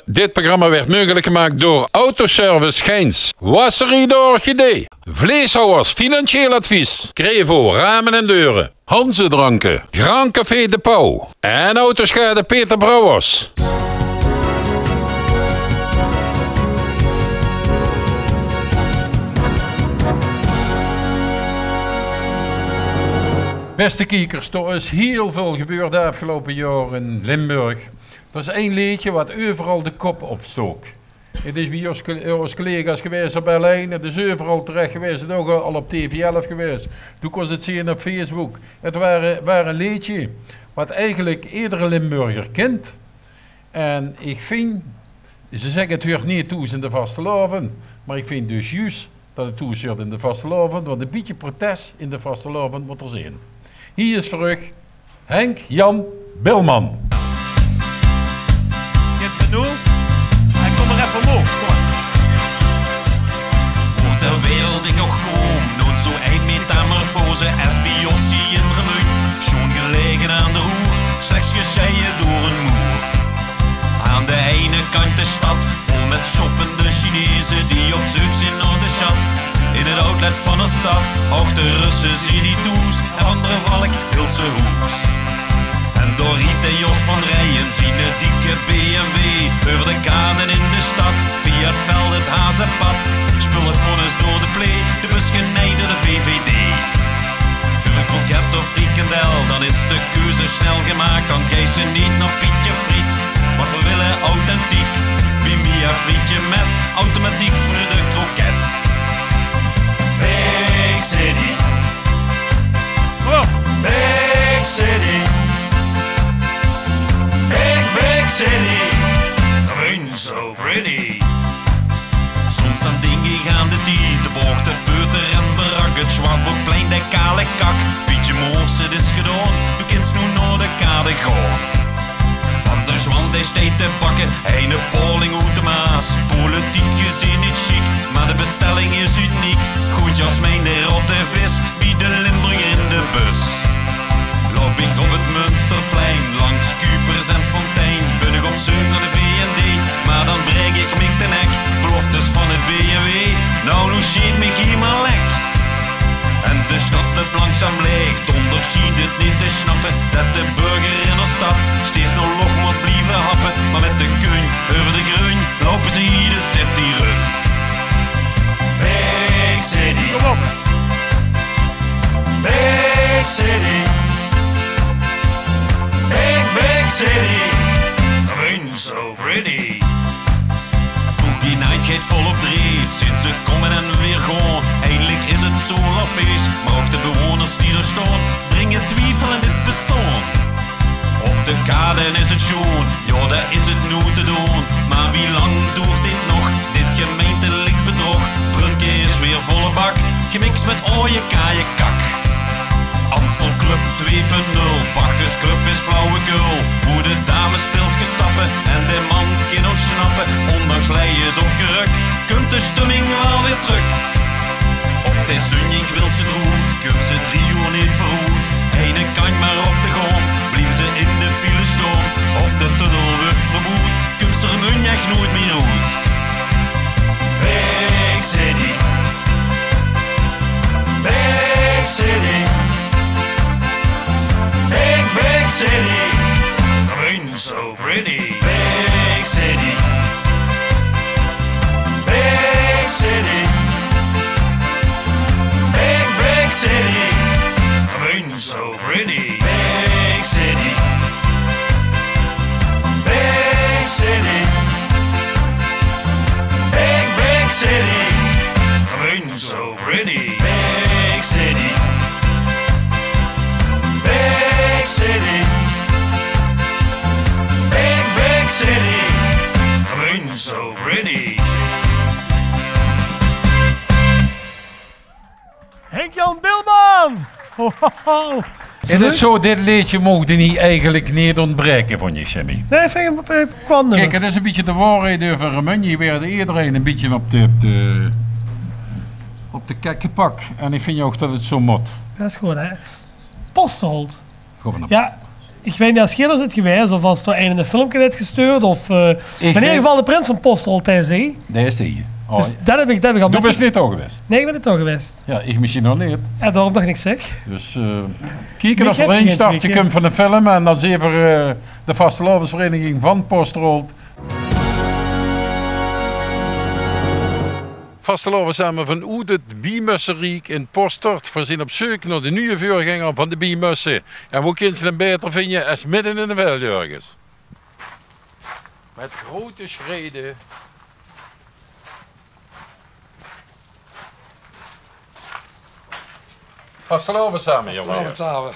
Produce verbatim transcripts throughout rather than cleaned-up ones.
Dit programma werd mogelijk gemaakt door Autoservice Geins, Wasserie de Orchidee, Vleeshouwers Financieel Advies, Crevo Ramen en Deuren, Hanze Dranken, Grand Café De Pauw en Autoschade Peter Brouwers. Beste kiekers, d'r is hiel väöl gebeurd de aafgeloupe jaore in Limburg. D'r is ein leedje wat euveral de kop opstook. 't Is bie ós, ós collega's gewaes op L1, 't is euveral terech gewaes, 't is ouch al op TV elf gewaes. Doe kós 't zeen op Facebook. 't Waor, waor ein leedje wat eigelik edere Limburger kint. En ich vinj, ze zègke 't huurt neet thoes in de vastelaovend, mer ich vinj dus juus dat 't thoes huurt in de vastelaovend, want e bietje protes in de vastelaovend mót d'r zeen. Hie is veur uch Henk Jan Bilman. Kint me noe? Hae kóm mer effe omhoog, kóm mer. Woort ter wereld ich ouch kaom, noets zoe ein metamorfose es bie Jossie in Remunj. Sjoon gelaege aan de roer, slechs gesjeie door ein moer. Aan de eine kantj de stad, vol mit shoppende Chineze die op zeuk zeen nao de sjat. In 't outlet van de stad, ouch de Russe zeen neet thoes, en anger valk hilt ze hoes. En dao riejt de Jos van Rijen ziene dikke B M W euver de kade in de stad, via 't veld 't hazepad. Spullefonnis door de plee, de bus genejd door de V V D. Veur ein kroket of frikandel, dan is de keuze snel gemaak, dan geis se neet nao Pietje Friet. Want veer wille authentiek, bie Mia frietje mit automatiek veur de kroket. Big City. Big City. Big, big city. Remunj, so pretty. Soms dan dink ich aan de tied, de bochte peuter en barak, 't Zwartboukplein, de kale kak. Pietje Moors, 't is gedaon, doe kins noe nao de kade gaon. Van der Zwant, hae steit te bakke, eine paling oet de Maas. Politiek gezeen neet sjiek, mer de bestelling is uniek. Good jasmijn, de rotte vis, bie de Limburger in de bus. Loup ich op 't Munsterplein, langs Cupers en Fontein, bön ich op zeuk nao de V N D, mer dan braek ich mich de nek. Beloftes van 't B M W, noe, noe sjeet mich hie mer lek. En de stad löp langzaam laeg, dónders sjient 't neet te snappe, det de burger in ós stad steeds nog lóch mót blieve happe, mer mit de kunj euver de grunj loupe ze hie de city run. Big city. Kóm op. Big city. Big, big city. Remunj, so pretty. Boogie Night geit volop dreef, zeen ze kómme en weer gaon. Eindelik is 't zomerfees, mer ouch de bewoners die d'r staon, bringe twiefel in dit bestaon. Op de kade is 't sjoon, jao, dao is 't noe te doon. Mer wie lang doert dit nog, dit gemeintelik bedrog? Brunke is weer volle bak, gemiks mit aoje kaajekak. Amstel Club twee punt nul, Bacchus Club is flauwekul. Wie de dames pils stappe en de man kin óntsnappe, ondanks lei is opgerök, kump de stumming waal weer trök. Op de zunjig wilt ze d'roet, kump ze drie oer neet veuroet. Eine kantj mer op de gaon, blieve ze in de file staon. Of de tunnel wuuert verboed, kump ze Remunj ech noeit mier oet. Big city. Big city. Big, big city. Remunj, so pretty. Big city. Big city. Big, big city. Remunj, so pretty. Big city. Big city. Big, big city. Remunj, so pretty. Big city. Big city. Big, big city. Remunj, so pretty. Henk-Jan Bilman! Ho, ho, ho. 't Is zoe, dit leedje moogde hie eigelik neet óntbraeke, vónj ich, Jimmy. Nae, ich vinj 't, eh, kwam Kiek, nummer. 't Is e bietje de waorheid euver Remunj. Hie waerde ederein e bietje op de, op de, op de kek gepak. En ich vinj ouch dat 't zoe mót. Dat is good, hè? Postholt. Gewoon op. Jao, Ich weit neet es geer dao zeet gewaes of es d'r eine e filmke haet gestuurd of, eh, in eder geval de prins van Posterholt, hè, zie. Dao is 'r. Oh, dus jao. Det höb ich, det höb ich al mitgekrege. Doe bös neet dao gewaes? Nae, ich bön neet dao gewaes. Jao, ich mesjien nog neet. Jao, daorum det ich niks zèk. Dus, eh, kieke of d'r ein start kump van de film en dan zeen v'r, eh, de vastelaovesvereiniging van Posterholt. Vastelaovend same vanoet 't Biemösseriek in Postert. Veer zeen op zeuk nao de nuje veurgenger van de Biemösse. En wo kins se 'm baeter vinje es midde in de veld örges? Mit groete sjrede. Vastelaovend same, jónge. Vastelaovend same.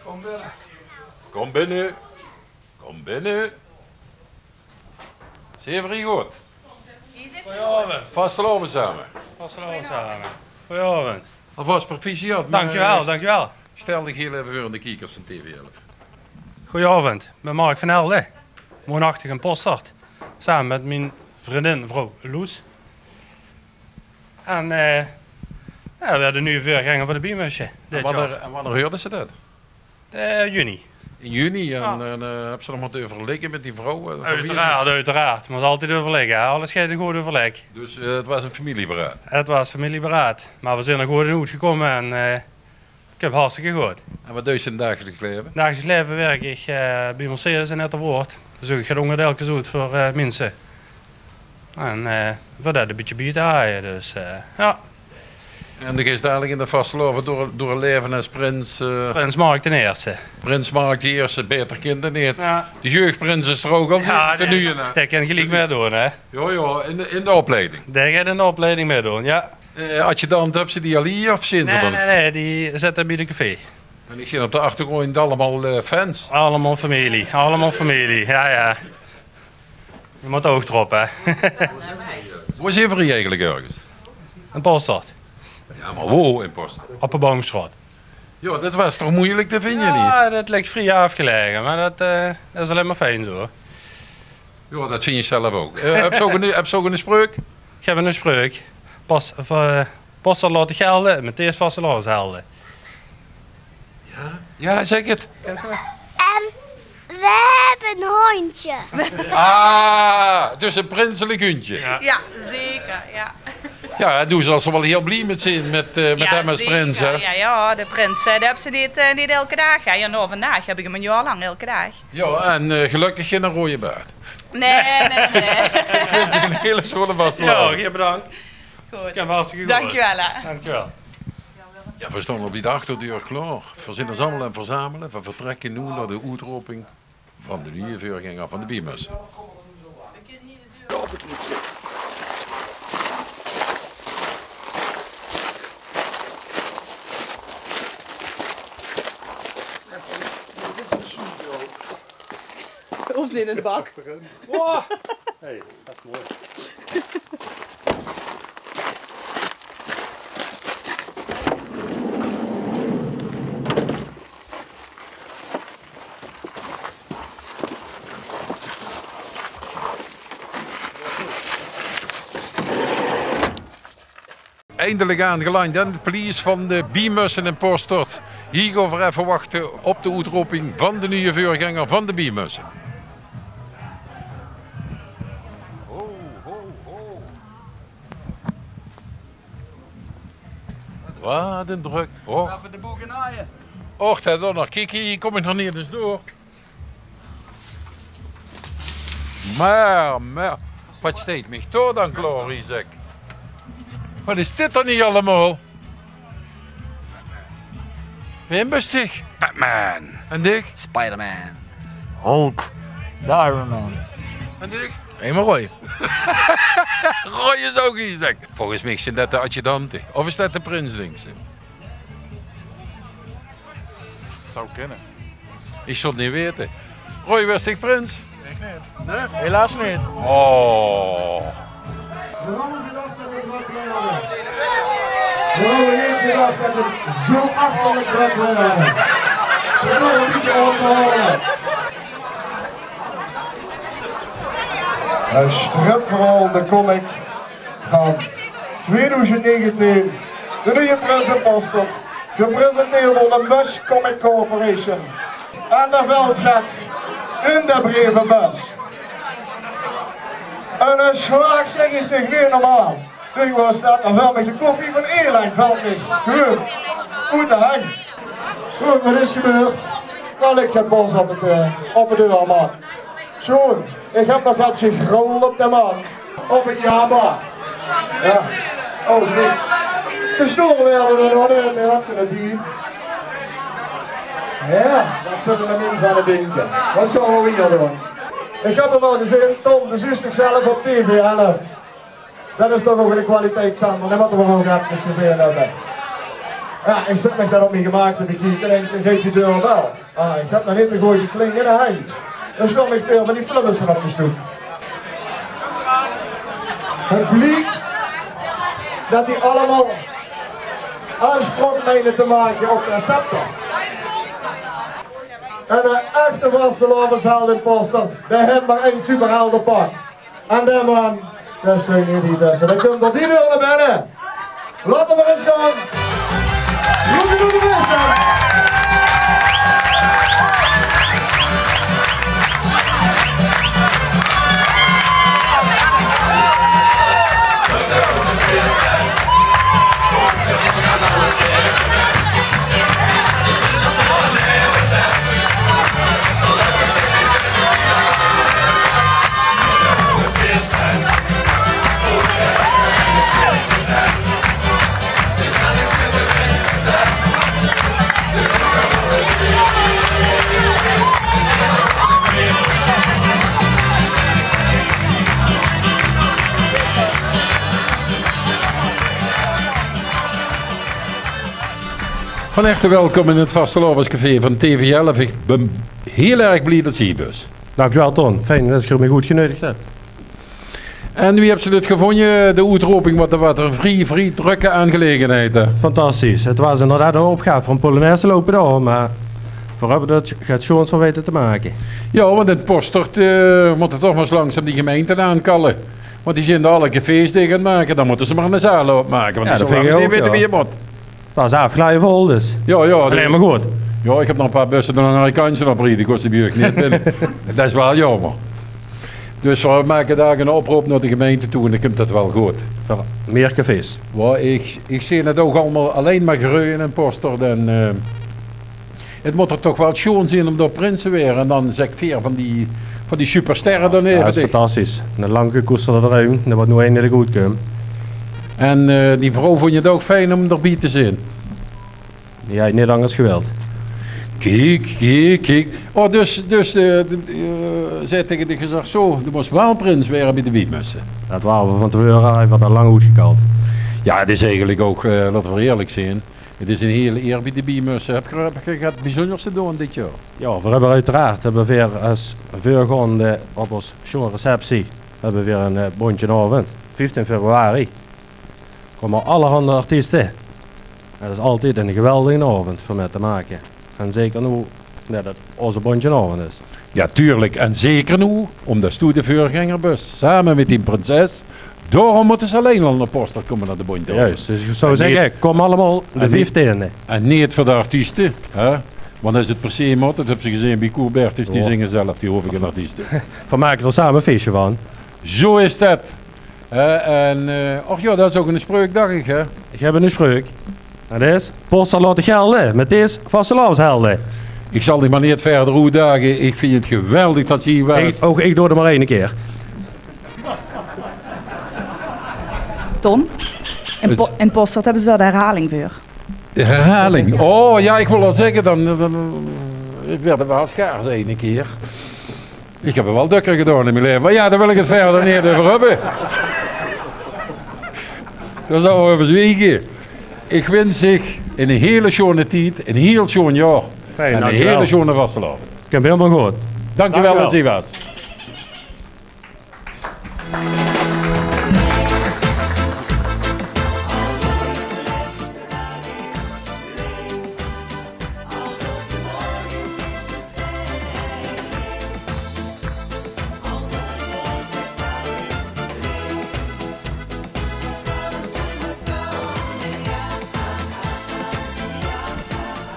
Kóm binne. Kóm binne. Kóm binne. Zeen v'r hie good? Goeienaovend. Vastelaovend same. Vastelaovend same. Goeienaovend. Alvas proficiat, mer, dankjewel, eh, dankjewel. Stèl dich hiel effe veur aan de kiekers van T V elf. Goeienaovend, ich bön Mark van Helden, woonachtig in Postert, same mit mien vriendin, vrouw Loes. En, eh, jao, veer de nuje veurgenger van de Biemösse dit jaor. En wanneer, en wanneer heurdes se det? Eh, juni. In juni, en, jao, en, eh, höbs se nog mótte euverlègke mit die vrouw, eh, van wie is 't? Oeteraard, oeteraard. Mót altied euverlègke, hè. Alles geit in good euverlèk. Dus, eh, 't waas ein femilieberaod? 't Waas femilieberaod. Mer veer zeen d'r good oet gekómme en, eh, 't kump hartstikke good. En waat deis se in 't dagelijks laeve? In 't dagelijks laeve wirk ich, eh, bie Mercedes in Etterwoord. Zeuch ich get óngerdeilkes oet veur, eh, minse. En, eh, veur det e bietje bie te haje, dus, eh, jao. En doe geis dalik in de vastelaovend door, door 't laeve es prins, eh, Prins Mark d'n Ierste. Prins Mark d'n Ierste, baeter kins se 't neet. Jao. De jeugdprins is d'r ouch al, jao, de nuje, hè? Dae kin geliek mitdoon, hè? Jao, jao, in de, in de opleiding. Dae geit in de opleiding mitdoon, jao. Eh, adjudant, höbs se die al hie of zeen ze d'r? Nae, nae, nae, die zitte bie de café. En ich zeen op de achtergróndj allemaol, eh, fans. Allemaol femilie, allemaol femilie, jao, jao. Doe mós ouch d'rop, hè. Wo zeen v'r hie eigelik örges? In Postert. Jao, mer wo in Postert? Op de Boumstraot. Jao, det waas toch meujelik te vinje hie? Jao, det ligk vrie aafgelaege, mer det, eh, is allein mer fijn zoe. Jao, det vinj ich zelf ouch. Eh, höbs se ouch ein, höbs se ouch ein spreuk? Ich höb ein spreuk. Pas, eh, Postert laote gelde, Matthäus vastelaovendshelde. Jao? Jao, zèk 't. En we hebben een hondje. Ah, dus ein prinselik hundje. Jao. Jao, zeker, jao. Jao, en doe zals d'r waal hiel blie mit zeen, mit, eh, mit häöm es prins, hè? Jao, zeker. Jao, jao, de prins, eh, dae höbs se neet, eh, neet eder daag, hè. Jao, noe, vandaag höb ich 'm ein jaor lank eder daag. Jao, en, eh, gelökkig geine roeje baard. Nae, nae, nae. Ich wins uch ein hiel sjoon vastelaovend. Jao, bedank. Good. Jao, hartstikke good. Dankjewel, hè. Dankjewel. Jao, veer staon al bie de achterdeur klaor. Veer zeen ós allemaol aan 't verzamele. Veer vertrèkke noe nao de oetroping van de nuje veurgenger van de Biemösse. Of in de bak. Wow. Hey, det is mooi. Eindelik aangelandj aan 't paleis van de Biemösse in Postert. Hie gaon v'r effe wachte op de oetroping van de nuje veurgenger van de Biemösse. Ho, ho, ho. Waat ein drök. Och. Effe de boekenaaie. Och, det dan nog. Kiek, hie kóm ich nog neet ins door. Mer, mer, waat steit mich dao dan klaor, zèk? Waat is dit dan hie allemaol? Wae bös dich? Batman. En dich? Spider-Man. Hulk. De Iron Man. En dich? Hielemaol Roy. Roy is ouch hie, zèk. Volges mich zeen det de adjudante. Of is det de prins, dinks se? Zou kinne. Ich zou 't neet weite. Roy, waers dich prins? Ich neet. Nae? Helaas neet. Oh. Veer hadde gedach det 't drök waas. Veer hadde neet gedach det 't zoe achterlik drök waas. Veer hadde 't neet opgehaold. Het stripverhaal, de comic van tweeduizend negentien. De nuje prins in Postert. Gepresenteerd door de Bush Comic Corporation. En dao vèlt get in de brievenbus. En 'ne slaag, zèk ich, toch neet normaal. Dink waal ins det, dan vèlt mich de koffie van Eleng, vèlt mich gewoon oet de henj. Good, waat is gebeurd? Dao ligk 't bos op 't, eh, op de deur, man. Sjoon, ich höb nog get gegrold op de man. Op 't jabba. Jao. Oh, niks. Bestoon waere d'r nog neet, hae haet geine tied. Jao, det zeen de minse aan 't dinke. Waat gaon v'r hie doon? Ich höb 'm al gezeen, Ton, de zuus dich zelf op T V elf. Det is toch ouch 'ne kwaliteitszender, det mótte v'r ouch efkes gezeen höbbe. Jao, ich zèt mich dan op mien gemaak te bekieke en ich geit die deurbel. Ah, ich höb nog neet de gooj klink in de henj. Dus kóm ich veer van die flubbesse op de stoep. 't Bliek det die allemaol aanspraok meine te make op de scepter. En 'ne echte vastelaovesheld in Postert, dae haet mer ein superheldepak. En dae man, dae steit neet hie tösse. Dae kump door die deur nao binne. Laot 'm mer ins gaon. Roep 'm door de veste. Van herte welkom in 't vastelaovescafé van T V elf. Ich bön hiel erg blie det se hie bös. Dank uch waal, Ton. Fijn det geer mich oetgeneudig höb. En wie höbs se dit gevónje, de oetroping? Waat, waat 'n vrie, vrie drökke aangelegenheid, hè? Fantastisch. 't Waas inderdaad 'n opgaaf veur 'n polonaise te loupe dao, mer veer höbbe d'r get sjoons van weite te make. Jao, want in Postert, eh, mótte toch mer ins langzaam die gemeinte aankalle. Want die zeen dao alle cafés dich aan 't make. Dan mótte ze mer 'n zaal opmake, want die zölle neet weite wie 't mót. 't Waas aafgelaje vol, dus. Jao, jao, allein mer good. Jao, ich höb nog 'n paar busse de anger kantj op riede, kós die bie uch neet binne. Det is waal jaomer. Dus veer make dao 'n oproop nao de gemeinte toe en dan kump det waal good. Veur mier cafés. Waat, ich, ich zeen 't ouch allemaol allein mer greuje in Postert en, eh, 't mót d'r toch waal sjoon zeen óm dao prins te waere. En dan zèk veer van die, van die supersterre dao neve dich. Jao, det is fantastisch. 'Ne lang gekoesterde druim, det waat noe eindelik oetkump. En, eh, die vrouw vónj 't ouch fijn óm d'rbie te zeen. Die haw neet angers gewild. Kiek, kiek, kiek. Oh, dus, dus, eh, de, eh, zie haet taenge dich gezag: "Zo, doe mós waal prins waere bie de Biemusse." Det ware v'r van te veure, hae haw det lang oetgekald. Jao, 't is eigelik ouch, eh, laote v'r ierlik zeen, 't is 'n hiel eer bie de Biemusse. Höb geer, höb geer get bezunjers gedaon dit jaor? Jao, veer höbbe oeteraard, höbbe veer es veurgaonde op ós sjoon receptie, höbbe veer 'n, eh, bóntje aovend. Vieftien februari. Kómme allerhande artieste. En det is altied 'ne geweldige aovend veur mit te make. En zeker noe det 't ózze bóntje aovend is. Jao, tuurlik. En zeker noe, ómdet doe de veurgenger bös, same mit die prinses. Daoróm mótte ze allein al nao Postert kómme, nao de bóntje aovend. Juus, dus ich zou zègke, kóm allemaol de vieftieëne. En neet veur de artieste, hè? Want es 't per se mót, det höbs se gezeen bie Koer Bertens, die zinge zelf, die hove gein artieste. Veer make d'r same e fieske van. Zo is det. Hè, en, eh, och jao, det is ouch 'ne spreuk, dach ich, hè? Ich höb 'ne spreuk. En det is: Postert laote gelde mit dees vastelaoveshelde. Ich zal dich mer neet wiejer oetdage. Ich vinj 't geweldig det se hie waas. Ich, ouch ich doon d'r mer eine kier. Ton, in Po-, in Postert höbbe ze dao de herhaling veur. De herhaling. Oh jao, ich wól al zègke, dan, dan, ich waer waal schaars eine kier. Ich höb 't waal dökker gedaon in mien laeve. Mer jao, dao wil ich 't wiejer neet euver höbbe. Dao zalle v'r euver zwiege. Ich wins dich 'ne hele sjoone tied, 'n hiel sjoon jaor. Fijn, en 'ne hele sjoone vastelaovend. Kump hielemaol good. Dank uch waal det se hie waas.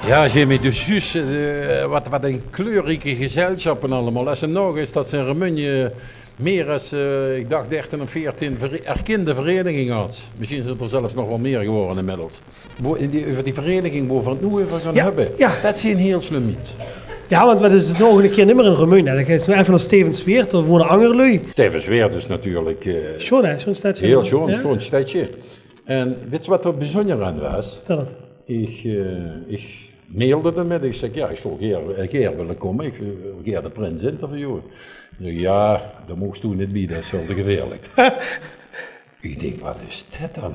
Ja, Jimmy, dus juus, eh, wat, wat ein kleurrieke gezelsjappe allemaol. Es se nog ins dat se in Remunj mier es, eh, ich dach, dertien of veertien vere-, erkende verenigingen has. Mesjien zint d'r zelfs nog waal mier gewore inmiddels. Wo-, in die, euver die vereniging wo v'r 't noe euver gaon höbbe. Ja. Dat zeen hiel slum minse. Ja, want wat is 't ouch ein kier nimmer in Remunj? Dat is noe effe nao Stevensweert, dao wone anger lui. Stevensweert is natuurlik, eh, sjoon, hè? Sjoon stedsje. Hiel sjoon, sjoon stedsje. En wits se wat d'r bezunjer aan waas? Vertèl 't. Ich, eh, ich mailde d'r mit. Ich zèk: "Ja, ich zów gaer, eh, gaer wille kómme. Ich, eh, wil gaer de prins interviewe." Zèk: "Ja, dao moogs doe neet bie, dat is väöl te gevieërlik." Ich dink: "Wat is dat dan?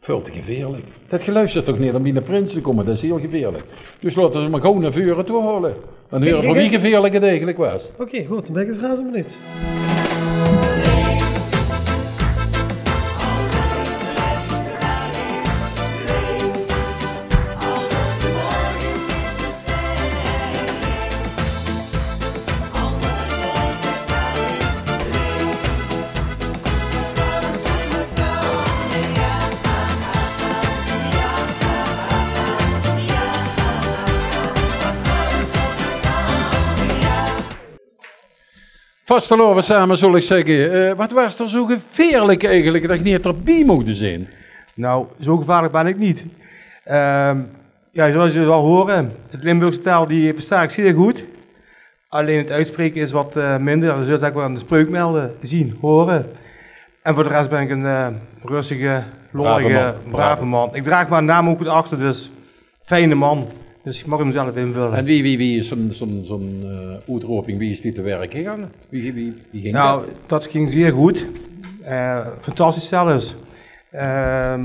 Väöl te gevieërlik. Dat geluifs se toch neet óm bie de prins te kómme, dat is hiel gevieërlik." Dus laote v'r 'm mer gaw nao veure toe haole. Dan heure v'r wie gevieërlik 't eigelik waas. Oké, good, dan bön ich ins razend benuujd. Vastelaovend same, zal ich zègke. Eh, wat waas d'r zo gevieërlik eigelik dat ich neet d'rbie moch zeen? Nou, zo gevaarlijk ben ik niet. Ehm, ja, zoals jullie al horen, het Limburgse taal die versta ik zeer goed. Alleen het uitspreken is wat, eh, minder. Je zult het ook wel aan de spreuk melden, zien, horen. En voor de rest ben ik een, eh, rustige, lollige, brave man. Ik draag mijn naam ook goed achter, dus fijne man. Dus ik mag hem zelf invullen. En wie, wie, wie is zo'n, zo'n, zo'n, eh, oetroping, wie is die te werk gegange? Wie, wie, wie ging dat? Nou, dat ging zeer goed. Eh, fantastisch zelfs. Ehm,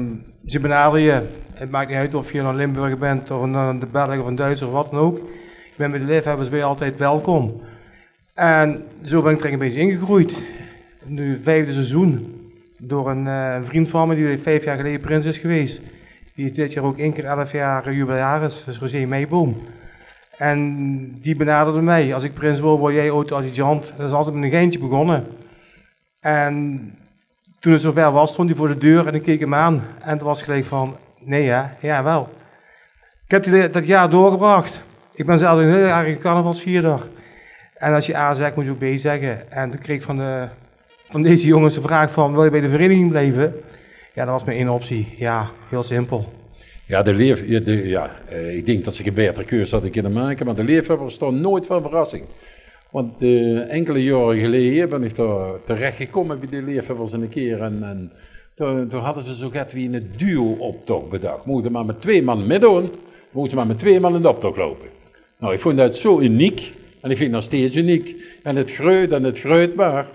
ze benaderen je. Het maakt niet uit of je nou Limburger bent, of een, eh, de Belg of een Duitser of wat dan ook. Ik ben bij de liefhebbers ben je altijd welkom. En zo ben ik er een beetje ingegroeid. Nu vijfde seizoen door een, eh, een vriend van me die vijf jaar geleden prins is geweest. Die is dit jaar ook één keer elf jaar jubilaris, dat is Roger Meiboom. En die benaderde mij: "Als ik prins word, word jij auto-adjudant." Dat is altijd met een geintje begonnen. En toen het zover was, stond hij voor de deur en ik keek hem aan. En het was gelijk van: "Nee, hè? Ja, wel." Ik heb die, dat jaar doorgebracht. Ik ben zelf een heel erg carnavalsvierder. En als je A zegt, moet je ook B zeggen. En toen kreeg ik van, de, van deze jongens de vraag van: "Wil je bij de vereniging blijven?" Ja, dat was maar één optie. Ja, heel simpel. Ja, de leef-, ja, de, ja, eh, ich dink dat se gein baeter keus hadde kinne make, want de leefhöbbers staon noeats van verrassing. Want, eh, inkele jaore geleje bin ich dao terech gekómme bie de leefhöbbers ein kier. En, en toen, toen hadde ze zo get wie eine duo-optoch bedach. Mochte mer mit twee man mitdoon, mochte mer mit twee man in de optoch loupe. Nou, ich vónj dat zo uniek. En ich vinj 't nog steeds uniek. En 't greujt en 't greujt mer.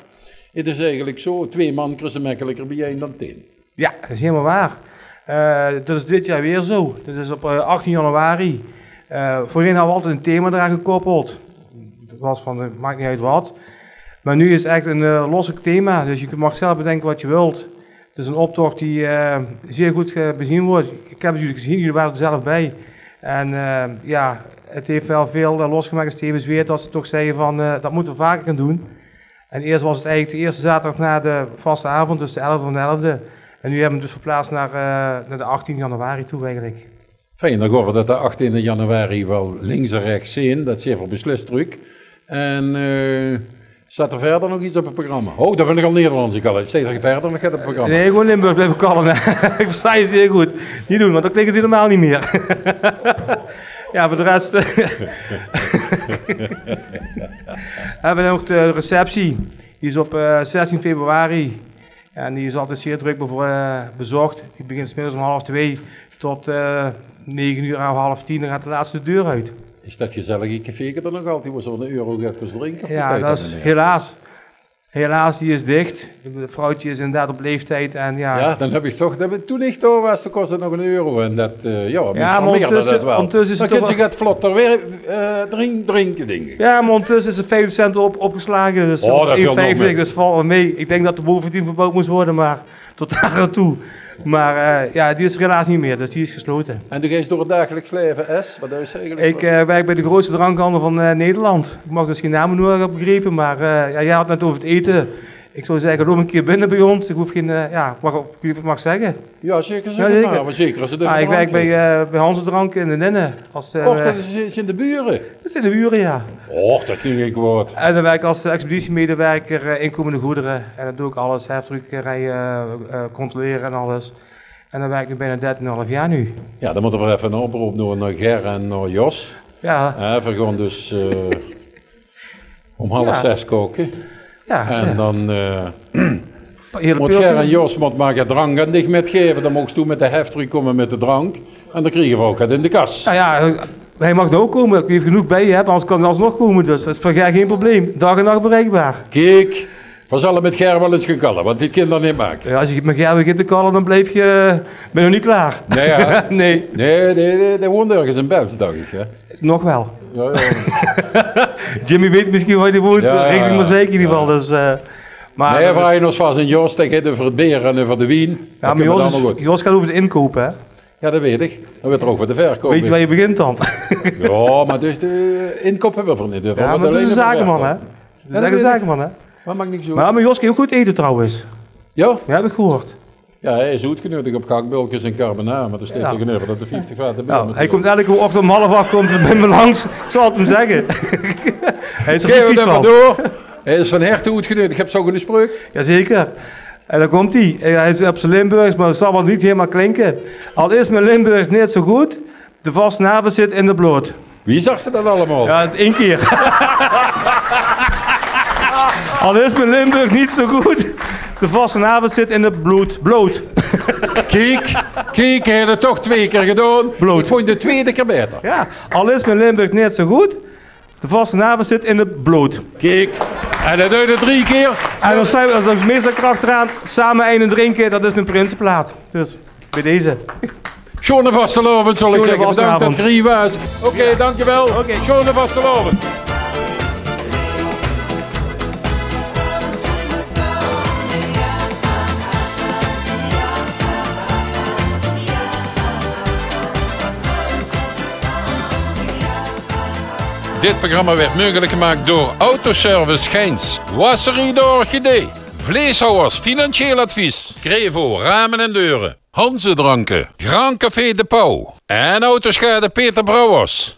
't Is eigelik zo, twee man kriegs se mekkeliker biejein dan tien. Ja, dat is helemaal waar. Eh, dat is dit jaar weer zo. Dat is op, eh, achttien januari. Eh, voorheen hadden we altijd een thema eraan gekoppeld. Dat was van, eh, maakt niet uit wat. Maar nu is het echt een, eh, los thema. Dus je mag zelf bedenken wat je wilt. Het is een optocht die, eh, zeer goed ge-, bezien wordt. Ik heb het jullie gezien, jullie waren er zelf bij. En, eh, ja, het heeft wel veel, eh, losgemaakt in Stevensweert, dat ze toch zeiden van, eh, dat moeten we vaker gaan doen. En eerst was het eigenlijk de eerste zaterdag na de vaste avond, dus de elfde van de elfde. En nu hebben we hem dus verplaatst naar, eh, naar de achttien januari toe eigenlijk. Fijn, dan gaon v'r dat de achttien januari waal links en rechs zeen. Dat zeen v'r beslist trök. En, eh, staat er verder nog iets op het programma? Oh, dan ben ik al Nederlands, ik al. Staat er verder nog iets op het programma? Nee, gewoon Limburgs blijven kallen. Ik versta je zeer goed. Niet doen, want dan klinkt het helemaal niet meer. Ja, voor de rest, eh, hebben we nog de receptie. Die is op, eh, zestien februari. En die is altijd zeer druk bevo-, eh, bezocht. Die begint 's middags om half twee tot, eh, negen uur of half tien. Dan gaat de laatste de deur uit. Is dat gezellige café er nog altijd, wo ze van de euro gaat kost drinken? Of bestaat dat niet meer? Ja, dat is helaas. Helaas, die is dicht. Het vrouwtje is inderdaad op leeftijd en ja. Ja, dan heb ik toch, dat, toen ik daar was, toen kostte het nog een euro. En dat, eh, ja, maar ondertussen, ondertussen is het toch wel, dan kun je het vlotter weer, eh, drink-, drinken, denk ik. Ja, maar ondertussen is het vijftig cent op, opgeslagen. Dus dat is één vijftig, dus valt wel mee. Ik denk dat de boventien verbouwd moest worden, maar tot daar aan toe. Maar, eh, ja, die is er helaas niet meer, dus die is gesloten. En doe geis door het dagelijks leven, es? Wat doe je eigenlijk? Ik, eh, werk bij de grootste drankhandel van, eh, Nederland. Ik mag dus geen namen noemen, heb ik begrepen, maar, eh, ja, jij had het net over het eten. Ik zou zegge, loop 'ne kier binne bie ós. Ik hoof gein, eh, ja, ik mag, ik mag zegge. Ja, zeker, zeker. Zeker. Maar, maar zeker, als het... Ah, ik werk bie, eh, bie Hanze Dranken in de Ninne. Als, eh, Och, dat is, zien de bure? Dat zien de bure, ja. Och, dat klink ik waat. En dan werk ik als, eh, expeditiemedewerker, eh, inkomende goederen. En dan doe ik alles, heftruck, eh, rijden, eh, controleren en alles. En dan werk ik nu bijna dertien en 'n half jaar nu. Ja, dan motte we even 'n oproep doon nao Ger en nao Jos. Ja. Eh, we gaon dus, eh, om half zes koke. Ja, en dan, eh, mot Ger en Jos mot maar get drank aan dich mitgeve. Dan moogs doe mit de heftruck komme mit de drank. En dan kriege we ouk get in de kas. Nou ja, hij mag er ook komen. Wie genoeg bij je hebt, anders kan hij alsnog komen. Dus dat is voor Ger geen probleem. Dag en nacht bereikbaar. Kiek, we zalle mit Ger wel ens gaon kalle, want dit kan dan niet maken. Ja, als je met Ger begint te kallen, dan blijf je, ben je nog niet klaar. Nee, ja. Nee. Nee, nee, nee, die woont ergens in België, dacht ik, hè? Nog wel. Ja, ja. Jimmy weet misschien waar hij woont, richting Maaseik in ieder geval. Dus, eh, maar nee, vraag je ons vast aan Jos, die gaat over het beer en over de wien. Ja, maar Jos, Jos gaat over de inkopen, hè? Ja, dat weet ik. Dan weet er ook wat de verkoop is. Weet je waar je begint dan? Ja, maar dus de inkoop hebben we niet. Ja, maar dat is een zakenman, hè? Dat is echt een zakenman, hè? Maar maakt niks uit. Maar, maar Jos kan ook goed eten trouwens. Ja? Ja, heb ik gehoord. Ja, hij is oetgeneudigd op gehaktbulkes en carbonara, maar er staat tegenover dat de vijftig vaten bier... Nou, hij komt elke ochtend om half acht komt hij bij me langs. Ik zal het hem zeggen. Hij is er niet vies van. Door. Hij is van harte oetgeneudigd. Ik heb zo een spreuk. Jazeker. En dan komt hij. Hij is op zijn Limburgs, maar het zal wel niet helemaal klinken. Al is mijn Limburgs net zo goed, de vastelaovend zit in de bloot. Wie zag ze dat allemaal? Ja, één keer. Al is mijn Limburg niet zo goed, de vastelaovend zit in de bloot. Bloot. Kiek, kiek, hij had het toch twee keer gedaan. Bloot. Ik vond de tweede keer beter. Ja, al is mijn Limburg net zo goed, de vastelaovend zit in de bloot. Kiek, en dat duurde drie keer. En dan zijn we, als er meestal kracht eraan, samen een drinken, dat is mijn prinsenplaat. Dus. Bij deze. Sjoene vastelaovend, zal ik zeggen. Bedankt dat je er hier was. Oké, dankjewel. Oké. Sjoene vastelaovend. Dit programma werd mogelijk gemaakt door Autoservice Geins, Wasserie de Orchidee, Vleeshouwers Financieel Advies, Crevo Ramen en Deuren, Hanze Dranken, Grand Café De Pauw en Autoschade Peter Brouwers.